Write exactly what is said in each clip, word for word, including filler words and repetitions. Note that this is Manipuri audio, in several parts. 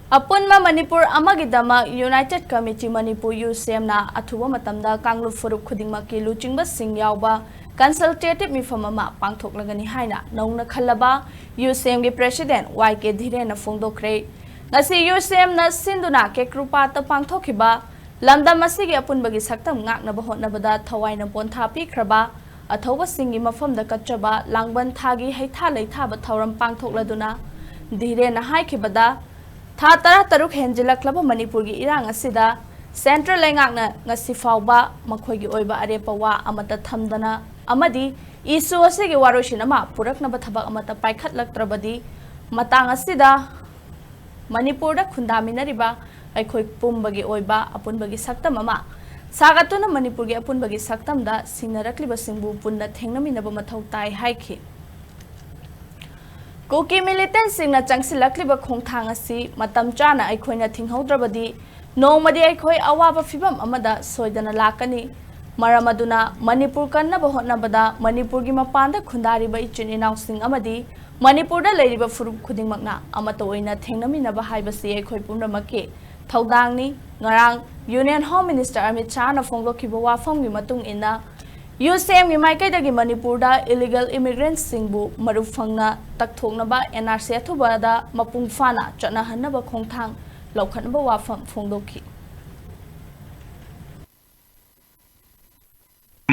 ꯑꯄꯨꯟꯕ ꯃꯅꯤꯄꯨꯔ ꯑꯃꯒꯤꯗꯃꯛ United Committee ꯃꯅꯤꯄꯨꯔ, ꯌꯨ ꯁꯤ ꯑꯦꯝꯅ ꯑꯊꯨꯕ ꯃꯇꯝꯗ ꯀꯥꯡꯂꯨꯞ ꯐꯨꯔꯨꯞ ꯈꯨꯗꯤꯡꯃꯛꯀꯤ ꯂꯨꯆꯤꯡꯕꯁꯤꯡ ꯌꯥꯎꯕ consultative ꯃꯤꯐꯝ ꯑꯃ ꯄꯥꯡꯊꯣꯛꯂꯒꯅꯤ ꯍꯥꯏꯅ ꯅꯧꯅ ꯈꯜꯂꯕ ꯌꯨ ꯁꯤ ꯑꯦꯝꯒꯤ President ꯋꯥꯏ ꯀꯦ ꯙꯤꯔꯦꯟꯅ ꯐꯣꯡꯗꯣꯛꯈ꯭ꯔꯦ꯫ ꯉꯁꯤ ꯌꯨ ꯁꯤ ꯑꯦꯝꯅ ꯁꯤꯟꯗꯨꯅ ꯀꯦꯀ꯭ꯔꯨꯄꯥꯠꯇ ꯄꯥꯡꯊꯣꯛꯈꯤꯕ ꯂꯝꯗꯝ ꯑꯁꯤꯒꯤ ꯑꯄꯨꯟꯕꯒꯤ ꯁꯛꯇꯝ ꯉꯥꯛꯅꯕ ꯍꯣꯠꯅꯕꯗ ꯊꯋꯥꯏꯅ ꯄꯣꯟꯊꯥ ꯄꯤꯈ꯭ꯔꯕ ꯑꯊꯧꯕꯁꯤꯡꯒꯤ ꯃꯐꯝꯗ ꯀꯠꯆꯕ ꯂꯥꯡꯕꯟ ꯊꯥꯒꯤ ꯍꯩꯊꯥ ꯂꯩꯊꯥꯕ ꯊꯧꯔꯝ ꯄꯥꯡꯊꯣꯛꯂꯗꯨꯅ ꯙꯤꯔꯦꯟꯅ ꯍꯥꯏꯈꯤꯕꯗ, ꯊꯥ ꯇꯔꯥꯇꯔꯨꯛ ꯍꯦꯟꯖꯤꯜꯂꯛꯂꯕ ꯃꯅꯤꯄꯨꯔꯒꯤ ꯏꯔꯥꯡ ꯑꯁꯤꯗ Central ꯂꯩꯉꯥꯛꯅ ꯉꯁꯤ ꯐꯥꯎꯕ ꯃꯈꯣꯏꯒꯤ ꯑꯣꯏꯕ ꯑꯔꯦꯞꯄ ꯋꯥ ꯑꯃꯠꯇ ꯊꯝꯗꯅ ꯑꯃꯗꯤ issue ꯑꯁꯤꯒꯤ ꯋꯥꯔꯣꯏꯁꯤꯟ ꯑꯃ ꯄꯨꯔꯛꯅꯕ ꯊꯕꯛ ꯑꯃꯠꯇ ꯄꯥꯏꯈꯠꯂꯛꯇ꯭ꯔꯕꯗꯤ ꯃꯇꯥꯡ ꯑꯁꯤꯗ ꯃꯅꯤꯄꯨꯔꯗ ꯈꯨꯟꯗꯥꯃꯤꯟꯅꯔꯤꯕ ꯑꯩꯈꯣꯏ ꯄꯨꯝꯕꯒꯤ ꯑꯣꯏꯕ ꯑꯄꯨꯟꯕꯒꯤ ꯁꯛꯇꯝ ꯑꯃ ꯁꯥꯒꯠꯇꯨꯅ ꯃꯅꯤꯄꯨꯔꯒꯤ ꯑꯄꯨꯟꯕꯒꯤ ꯁꯛꯇꯝꯗ ꯁꯤꯡꯅꯔꯛꯂꯤꯕꯁꯤꯡꯕꯨ ꯄꯨꯟꯅ ꯊꯦꯡꯅꯃꯤꯟꯅꯕ ꯃꯊꯧ ꯇꯥꯏ ꯍꯥꯏꯈꯤ꯫ ꯀꯨꯀꯤ militantꯁꯤꯡꯅ ꯆꯪꯁꯤꯜꯂꯛꯂꯤꯕ ꯈꯣꯡꯊꯥꯡ ꯑꯁꯤ ꯃꯇꯝ ꯆꯥꯅ ꯑꯩꯈꯣꯏꯅ ꯊꯤꯡꯍꯧꯗ꯭ꯔꯕꯗꯤ ꯅꯣꯡꯃꯗꯤ ꯑꯩꯈꯣꯏ ꯑꯋꯥꯕ ꯐꯤꯚꯝ ꯑꯃꯗ ꯁꯣꯏꯗꯅ ꯂꯥꯛꯀꯅꯤ꯫ ꯃꯔꯝ ꯑꯗꯨꯅ ꯃꯅꯤꯄꯨꯔ ꯀꯟꯅꯕ ꯍꯣꯠꯅꯕꯗ ꯃꯅꯤꯄꯨꯔꯒꯤ ꯃꯄꯥꯟꯗ ꯈꯨꯟꯗꯥꯔꯤꯕ ꯏꯆꯤꯟ ꯏꯅꯥꯎꯁꯤꯡ ꯑꯃꯗꯤ ꯃꯅꯤꯄꯨꯔꯗ ꯂꯩꯔꯤꯕ ꯐꯨꯔꯨꯞ ꯈꯨꯗꯤꯡꯃꯛꯅ ꯑꯃꯠꯇ ꯑꯣꯏꯅ ꯊꯦꯡꯅꯃꯤꯟꯅꯕ ꯍꯥꯏꯕꯁꯤ ꯑꯩꯈꯣꯏ ꯄꯨꯝꯅꯃꯛꯀꯤ ꯊꯧꯗꯥꯡꯅꯤ꯫ ꯉꯔꯥꯡ Union Home Minister ꯑꯃꯤꯠ ꯁꯥꯍꯅ ꯐꯣꯡꯗꯣꯛꯈꯤꯕ ꯋꯥꯐꯝꯒꯤ ꯃꯇꯨꯡ ꯏꯟꯅ, ꯌꯨ ꯁꯤ ꯑꯦꯝꯒꯤ ꯃꯥꯏꯀꯩꯗꯒꯤ ꯃꯅꯤꯄꯨꯔꯗ illegal immigrantꯁꯤꯡꯕꯨ ꯃꯔꯨꯞ ꯐꯪꯅ ꯇꯛꯊꯣꯛꯅꯕ N R C ꯑꯊꯨꯕꯗ ꯃꯄꯨꯡ ꯐꯥꯅ ꯆꯠꯅꯍꯟꯅꯕ ꯈꯣꯡꯊꯥꯡ ꯂꯧꯈꯠꯅꯕ ꯋꯥꯐꯝ ꯐꯣꯡꯗꯣꯛꯈꯤ꯫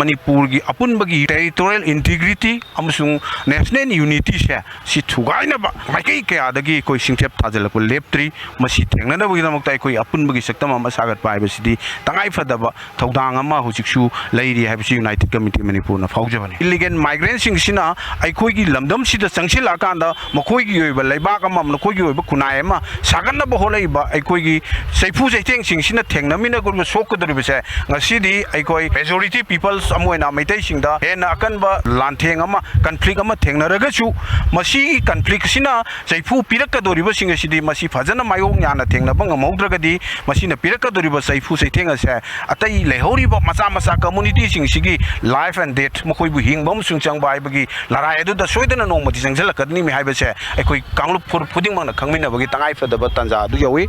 ꯃꯅꯤꯄꯨꯔꯒꯤ ꯑꯄꯨꯟꯕꯒꯤ territorial integrity ꯑꯃꯁꯨꯡ national unityꯁꯦ ꯁꯤ ꯊꯨꯒꯥꯏꯅꯕ ꯃꯥꯏꯀꯩ ꯀꯌꯥꯗꯒꯤ ꯑꯩꯈꯣꯏ ꯁꯤꯡꯆꯞ ꯊꯥꯖꯤꯜꯂꯛꯄ ꯂꯦꯞꯇ꯭ꯔꯤ꯫ ꯃꯁꯤ ꯊꯦꯡꯅꯅꯕꯒꯤꯗꯃꯛꯇ ꯑꯩꯈꯣꯏ ꯑꯄꯨꯟꯕꯒꯤ ꯁꯛꯇꯝ ꯑꯃ ꯁꯥꯒꯠꯄ ꯍꯥꯏꯕꯁꯤꯗꯤ ꯇꯉꯥꯏ ꯐꯗꯕ ꯊꯧꯗꯥꯡ ꯑꯃ ꯍꯧꯖꯤꯛꯁꯨ ꯂꯩꯔꯤ ꯍꯥꯏꯕꯁꯤ United Committee ꯃꯅꯤꯄꯨꯔꯅ ꯐꯥꯎꯖꯕꯅꯤ꯫ Illegal migrantꯁꯤꯡꯁꯤꯅ ꯑꯩꯈꯣꯏꯒꯤ ꯂꯝꯗꯝꯁꯤꯗ ꯆꯪꯁꯤꯜꯂꯛꯑꯀꯥꯟꯗ ꯃꯈꯣꯏꯒꯤ ꯑꯣꯏꯕ ꯂꯩꯕꯥꯛ ꯑꯃ, ꯃꯈꯣꯏꯒꯤ ꯑꯣꯏꯕ ꯈꯨꯟꯅꯥꯏ ꯑꯃ ꯁꯥꯒꯠꯅꯕ ꯍꯣꯠꯅꯔꯤꯕ ꯑꯩꯈꯣꯏꯒꯤ ꯆꯩꯐꯨ ꯆꯩꯊꯦꯡꯁꯤꯡꯁꯤꯅ ꯊꯦꯡꯅꯃꯤꯟꯅꯒꯗꯧꯔꯤꯕ, ꯁꯣꯛꯀꯗꯧꯔꯤꯕꯁꯦ ꯉꯁꯤꯗꯤ ꯑꯩꯈꯣꯏ majority peoples ꯑꯃ ꯑꯣꯏꯅ ꯃꯩꯇꯩꯁꯤꯡꯗ ꯍꯦꯟꯅ ꯑꯀꯟꯕ ꯂꯥꯟꯊꯦꯡ ꯑꯃ, ꯀꯟꯐ꯭ꯂꯤꯛ ꯑꯃ ꯊꯦꯡꯅꯔꯒꯁꯨ, ꯃꯁꯤꯒꯤ ꯀꯟꯐ꯭ꯂꯤꯛꯁꯤꯅ ꯆꯩꯐꯨ ꯄꯤꯔꯛꯀꯗꯧꯔꯤꯕꯁꯤꯡ ꯑꯁꯤꯗꯤ ꯃꯁꯤ ꯐꯖꯅ ꯃꯥꯌꯣꯛ ꯌꯥꯅ ꯊꯦꯡꯅꯕ ꯉꯝꯍꯧꯗ꯭ꯔꯒꯗꯤ, ꯃꯁꯤꯅ ꯄꯤꯔꯛꯀꯗꯧꯔꯤꯕ ꯆꯩꯐꯨ ꯆꯩꯊꯦꯡ ꯑꯁꯦ ꯑꯇꯩ ꯂꯩꯍꯧꯔꯤꯕ ꯃꯆꯥ ꯃꯆꯥ ꯀꯝꯃꯨꯅꯤꯇꯤꯁꯤꯡꯁꯤꯒꯤ life and death, ꯃꯈꯣꯏꯕꯨ ꯍꯤꯡꯕ ꯑꯃꯁꯨꯡ ꯆꯪꯕ ꯍꯥꯏꯕꯒꯤ ꯂꯔꯥꯏ ꯑꯗꯨꯗ ꯁꯣꯏꯗꯅ ꯅꯣꯡꯃꯗꯤ ꯆꯪꯁꯤꯜꯂꯛꯀꯅꯤꯃꯤ ꯍꯥꯏꯕꯁꯦ ꯑꯩꯈꯣꯏ ꯀꯥꯡꯂꯨꯞ ꯐꯨꯔꯨꯞ ꯈꯨꯗꯤꯡꯃꯛꯅ ꯈꯪꯃꯤꯟꯅꯕꯒꯤ ꯇꯉꯥꯏ ꯐꯗꯕ ꯇꯥꯟꯖꯥ ꯑꯗꯨ ꯌꯧꯏ꯫